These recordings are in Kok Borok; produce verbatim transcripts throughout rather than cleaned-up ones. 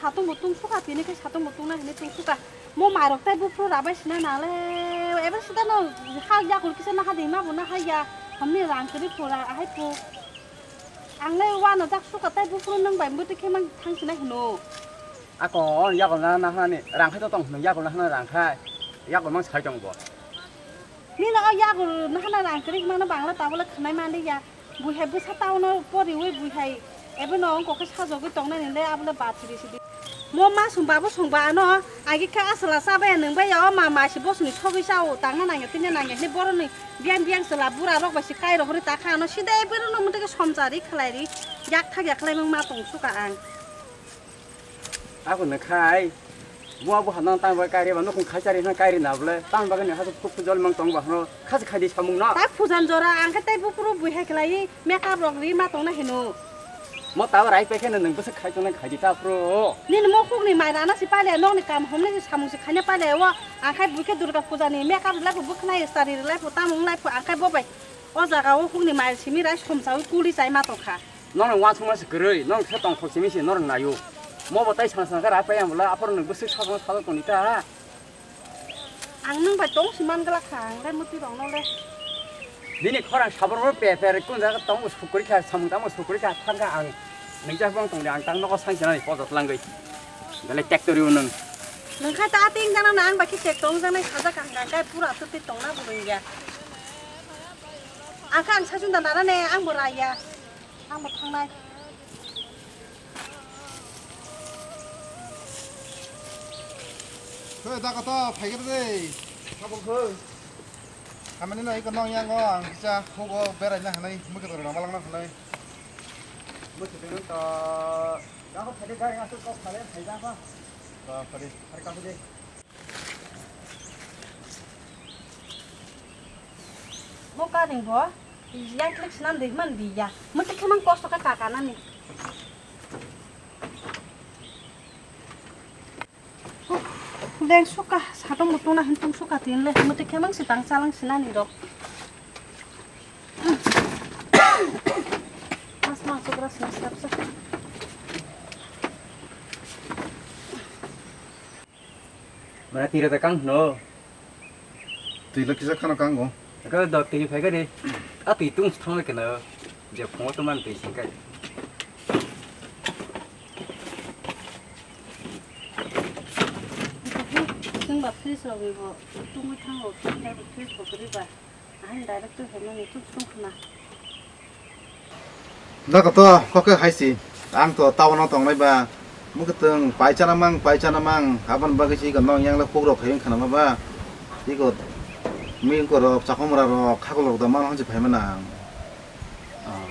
Satung bo tung suka, tini khe satung bo tungna hinwi tung suka. Mo mairok tai buphuru rabai sina nale. Ebe sida no ha yakul kisa na hadi ma bo na haya. Hamni rang kiri phura ahai pu. Ang le wano jak suka tai buphuru nang bai muti khe mang thang sina hino. Ako yakul na na hani rang khai to tong hino yakul na hana rang khai. Yakul mang sai tong bo. Nini o yago nahana rang kwrwi mano bangla tabole khwnai mani ya. Buihai bwsa town o poriwi buihai ebono wngkok khe sajogwi tongnani le abole bathri sidi. Mo ma song babo song ba ano agi khe aswla cha baya nwng baya o ma ma se bosongni sogwi cha o tangna nangya tini nangya hwnwi boroni biyang biyang chwla bura rok bai se kai rohorwi ta kha ano sida ebono mwtwkhe somchari khlai ri yak thak ya khlai mangma tong suka ang. Ako no khai. Mo bo hano tang bai kairi ba nokong khai chari hna kairi na bole. Tang bagani hasu kuk jol mang tong ba hno. Khasi khai di samung no. Ta phujan jora ang khe tei bupru bui hai khlai makeup rok ri ma tong na hino. Mo ta rai pe khe nang bwswk khai tong nai khai di ta pro. Nini mo khuk ni mai rana si pale nok ni kam hom ni samung si khaina pale o ang khai bui khe Durga puja ni makeup ri lai phu bwkhnai sari ri lai phu tamung lai phu ang khai bo bai. O jaga o khuk ni mai simi rai somsa wi kuli chai ma tong kha. Norok uansukma se kwrwi, norok khe tongthok simi se norok naio. Mo bo tai sana sana khe rak pai ang bwla, aphuru nwng bwswk sajakno sajak tongdi ta. Ang nwng bai tong si man glak kha, ang le mwtwi rok no le. Bini khorang sabor bo pe pe kun jaga tong bo sukuri kha, samung tamo sukuri kha, thang kha ang nwng jak bang tongdi, ang tang nogo sang sinani podo tlangwi. Belai tek tori o nwng. Nwng kha ta ting jana na ang bai khe tek tong jana sajak ang kha, khe pura twtwi tong na bo rwngya. Ang kha ang sajung da nana ne, ang bo raya. Ang bo thangnai. Hei, da kata, phai khe de. Tabuk hei. Hamani no iko nong yang o, ang kisa hugo berai na hanai, mukhe to rama lang na hanai. Mukhe to nang to, da ko phai de gari asuk ko phale phai da ko. To phai de, phai ka de. Mo karing bo, yang klik sinan dei man di ya. Mo te khemang kosto ka kaka nani. Leng suka, satong bo tuna hin tung suka tin le. Mo te khemang si tang chalang sinani rok. Mas ma sukra sna sap sa. Mana twi rok kang hwno? Twi lo kisa khano kango. Aka dok twi phai kari. A twi tung thang le kena. Je phungo to man twi sing kai. Sing ba fridge rok bo tungwi thango, fridge bo kwrwi ba. Ahin direct to heno ni tuk tuk na. Da koto, kok khe hai si. Ang to town o tongnai ba. Mwkhutung paisa na mang, paisa na mang. Aboni bagwi si nong yang le khuk rok khai wng khana ma ba. Iko mui ko rok, chakhumra rok, khakul rok da mang hansi phai mana ang. Ah,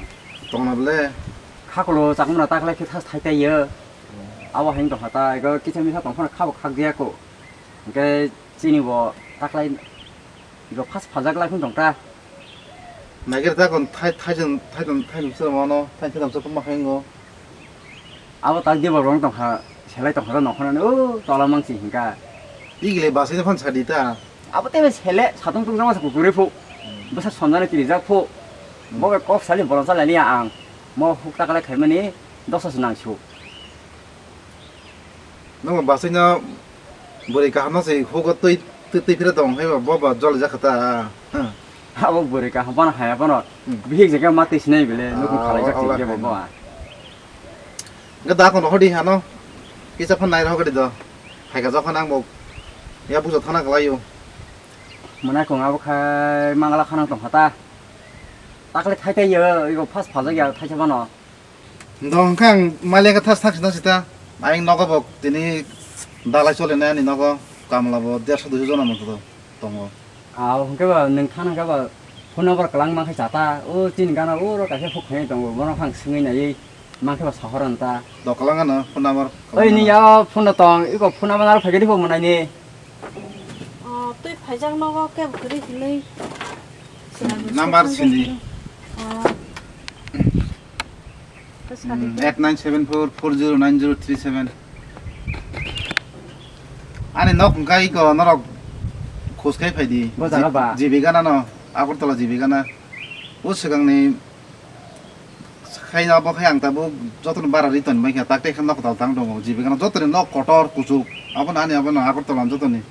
tongna bole. Khakulo chakhumra ta khlai khe thas thai tai yo. Abo heng tong kha ta, ego kisa misa tong phano khabo khak dia ko. Hingke chini bo ta khlai Iko phas phajak lai phung tong ta. Naikhe ta kon thai, thai jeng, thai jeng, thai jeng se mano, thai thai jeng se phung ma khaingo. Abo tak diba rong tong kha, selai tong kha ta nokho nani, o tola mang si hingka. Igile basai phang sadi ta. Abo tebe sele, satung tung jama sa kukure phu. Basa sonjani tiri jak phu. Bo be kok sali borom sali ni ang. Mo huk ta kala khaimani dosa se nang su. Nokho basai no Bwrwi kaham no se hugo twi, twi, twi phira tong hai ba, bo ba joli jak kha ta. Abo bwrwi kaham phano haya phano. Hmm. Bihik je khe ma twi sinai bele, nukung khalai jak se khe bo ba. Ga da kono hodi hano. Kisa phan nai rok do. Hai ga jokha nang bo. Ya bujo thana kalai yo. Mwnai kong abo khai mangala khana tong kha ta. Takle thai thai yo, ego phas phajak ya thai sa phano. Dong khe ang maliya khe thas thak sina sita. Ayang nogo bo tini dalai chole nai ani nogo kamla bo derso duiso jona moto tongo. Aw hwnkhe ba nwng thana khe ba phone number kwlangma khe chata. O chini gana oro kaisa phuk khainai tongo. Bono phang swngwi naiwi mankhe ba sohor anta. Do kwlangano phone number. Oi ni ya phone no tong. Iko phone number aro phaikhe dibo mwnaini. O twi phaijak nogo kebo kwrwi hinwi. Number sini. O. Hmm, eight nine seven four four zero nine zero three seven. Ani nok hwnkha iko norok khos khai phaidi. Bo jaga ba? G B gana no, Agartala G B gana. O swkangni Hai no, bo khai ang tabuk jotoni bara ri toni bai kha, tak tei kha nok tal tang tongo, jibe gana jotoni nok kotor kuchuk, abo no ani, abo no Agartala jotoni.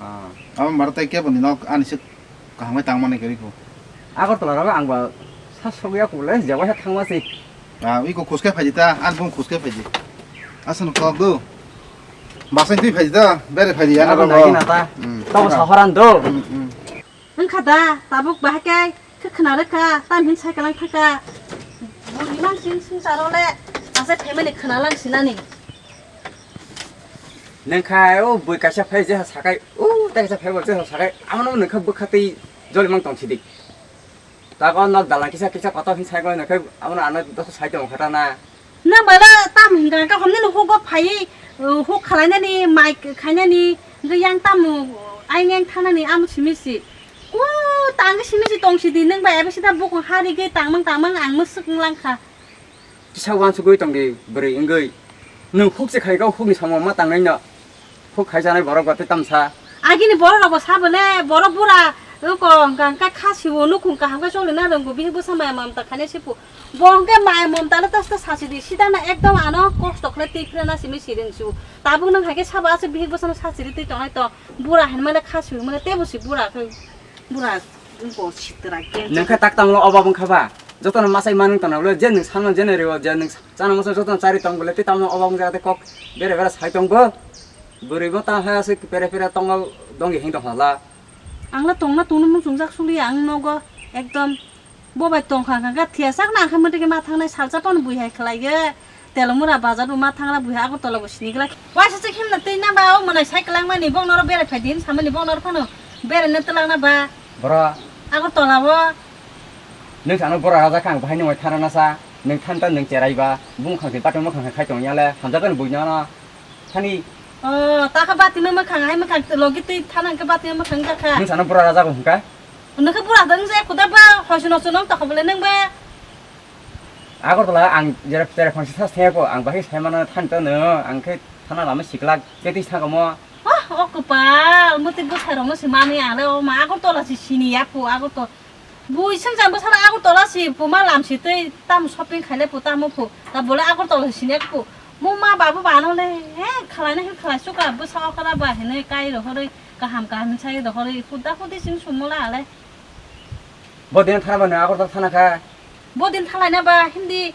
Ah. Abo mara tei kebo ni nok ani se kaham khe tang mani kwrwi kho. Agartala rogo ang ba sa sogwi ya kule, je waisa thang ma se. Ah, iko khuske phaidi ta, ani bung khuske phaidi. Asano kok do. Basai twi phaidi ta, bere phaidi ya. Abo na nai rogo. Na ta. Hmm. Tamo sahoran do. Hmm, hmm. Wngkha da, tabuk bahai khe khe khna rwkha, tam hin cycle wng thangkha. Bui man sing sing charo le, asa family khna lang sinani. Nengkha o bui kaisa phai je sakai, o tai kaisa phai bo je sakai, amono nengkha bwkha tei joli mang tong sidi. Tago nok dalan kisa kisa kotor hin cycle nengkha, amono ano dosa sai tong khata na. Nang bai ba tam hinka ka homni no hugo phai, uh, huk khalainani, mai khainani, hwnkhe yang tam, uh, ai neng thanani amo simi si. Ku tang simi si tong si di, nang bai abi sida bukung hari ge tangmang tangmang ang musuk lang kha. Kisa wansugwi tong di bwrwi wngwi. Nwng huk se khai kha hukni samung ma tangnai no. Huk khaijanai borok ba tei tamsa. Agini borok rok bo sa bole, borok bura, uko hwnkha hwnkhe kha siwo, nukhung kaham khe choli na rwngbo, bihik bwsa maya mamta khainai se phu. Bo hwnkhe maya mamta le taste sasi di, sida na ekdom ano kosto khle twi phre na simi si rwng su. Tabuk nwng hai khe sabo aswk bihik bwsa no sasi ri twi tongnai to, bura hinmale kha siwi male tebo si bura khe, bura uko sitra gen. Nwng khe tak tamo oba wngkha ba? Jotono masai manwng tongna bole, je nwng sanmano je nai rwo, je nwng chana muchung jotono chari tong bole, tei tamo oba wngya tei kok bere bere sai tong bo. Bwrwi bo ta ha se pere pere tongo dongya hing tong hala. Ang la tongna tongno muchungjak suli ang nogo ekdom. Bo bai tong kha kha kha thia sak na kha mwtwi khe ma thangnai salsa pano bui hai khlai ge. Telomura bazar bo ma thangra bui hai Agartala bo sini glak. Waisa se khemna twi na ba o mwnai sai kwlangmani bok noro bere phai din samani bok noro phano bere na twlang na ba. Bro. Agartala bo. Nwng sano bora raja kha ang bahai nwng bai thana na sa. Nwng than ta nwng cherai ba. Bung khang se patong ma khang khai tong ya le. Hamjak kan bui na na. Thani. O, ta kha bati ma mwkhang, hai mwkhang logi twi thana hwnkhe bati ma mwkhang jakha. Nwng sano bura rajago hwnkha? Nwng khe bura dong je kuda ba, hoisu nosu nong tokha bole nwng ba. Agartala ang jera jera phangsi thas thaya ko, ang bahai sai mana than to no, ang khe thana lama sikla, keti sakamo. Oh, o kwpal, muti bwsai rokno se mani ang le, o ma Agartala se sini ya phu, Agartala. Bui swngjang bwsano Agartala si puma lam si tei tamo shopping khaile pu tamo phu. Ta bole Agartala si sinek pu. Mo ma babu ba ano le he khwlaina he khwlai suka bwsa okra ba hinui kai rohorui kaham kaham sai rohorui huda hudi sing sumula ale. Bo din thana ba no Agartala thana kha. Bo din thalaina ba hindi.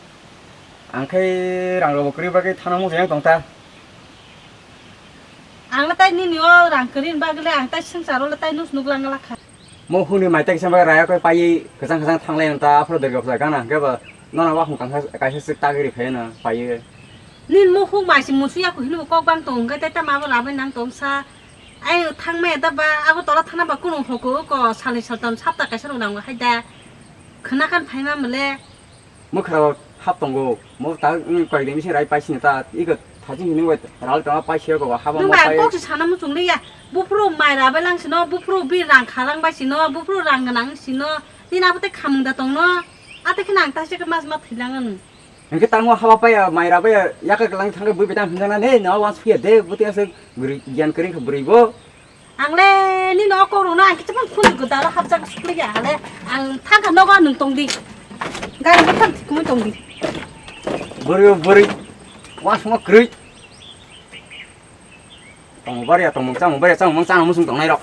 Ang khai rang robo kwrwi bagwi thana mung yang tong ta. Ang le tai nini o rang kwrwi bagwi le ang tai swngcharo le tai nus nuk lang la kha. Mo hwnwi mai tei kisa bai raya koi paiwi kwchang kwchang thanglai ang ta, aphuru derga bwsa gana hwnkhe bo nono wakhung kaisa, kaisa swk tagwi rw phaiya no paiwi. Nini mo huk mai se musu yaku hwnwi bo kok bang tong hwnkhe tei tamo abo rabai nang tong sa. Ai thangmaya da ba abo tola thana ba kunung hoko ko salni saltam sapta kaisa rok nango hai da. Khwna khan phaima mole. Mwkhra hap tongo. Mo ta, mm, koi de misi rai paisini ta. Iko thachi hini wai ral tama paisi ko haba mo. Nwng bai pai. Kok si sana muchung liya. Buphuru mai rabai lang sino, buphuru bi rang khalang bai sino, buphuru rang gwnang sino. Nini abo tei khamung da tongno. Ate khna ang ta se mas ma thailang ang. Hingke tango haba pai mai rabai ya ka lang thangke bui betang hinjana ne na wan suya de buti ase gyan kering ke buri bo. Ang le nini o kok rwno ang kisa phano khunju gwdalo hapjak sukli ya ang le. Ang thangkha nogo nwng tong di. Gari bwthang thikmui tong di. Bwrwi bwrwi. Wa songma kwrwi. Tongmung bariya tongmung chamung bariya chamung chana muchung tongnai rok.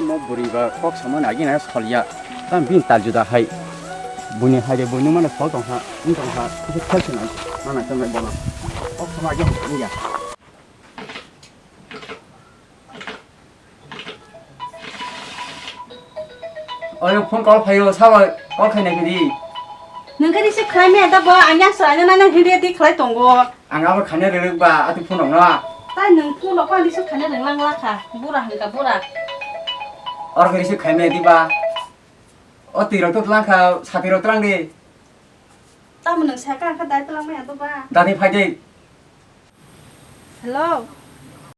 Mo bwrwi ba kok samani agi na solya. Tam bin tal juda hai. Buni hai de buni mane sol tong ha, wng tong ha. Kisa khel sinai. Mana tong bono. Kok sama agi hokya. Oyo phone call phaio, sabo call khaina kiri. Nung khe receive khlai maya da bo, ang yang srai nang nang hiri di khlai tongo. Ang abo khaina rwrwk ba, ati phone rok no. Tai nung phone rok ani suk khaina rwnglang la kha, bura hangka bura. Oro khe receive khaimaya di ba. O twi rok to tlang kha, sati rok tlang di. Tamo nung sa ka kha dai tlang maya do ba. Dati phai di. Hello.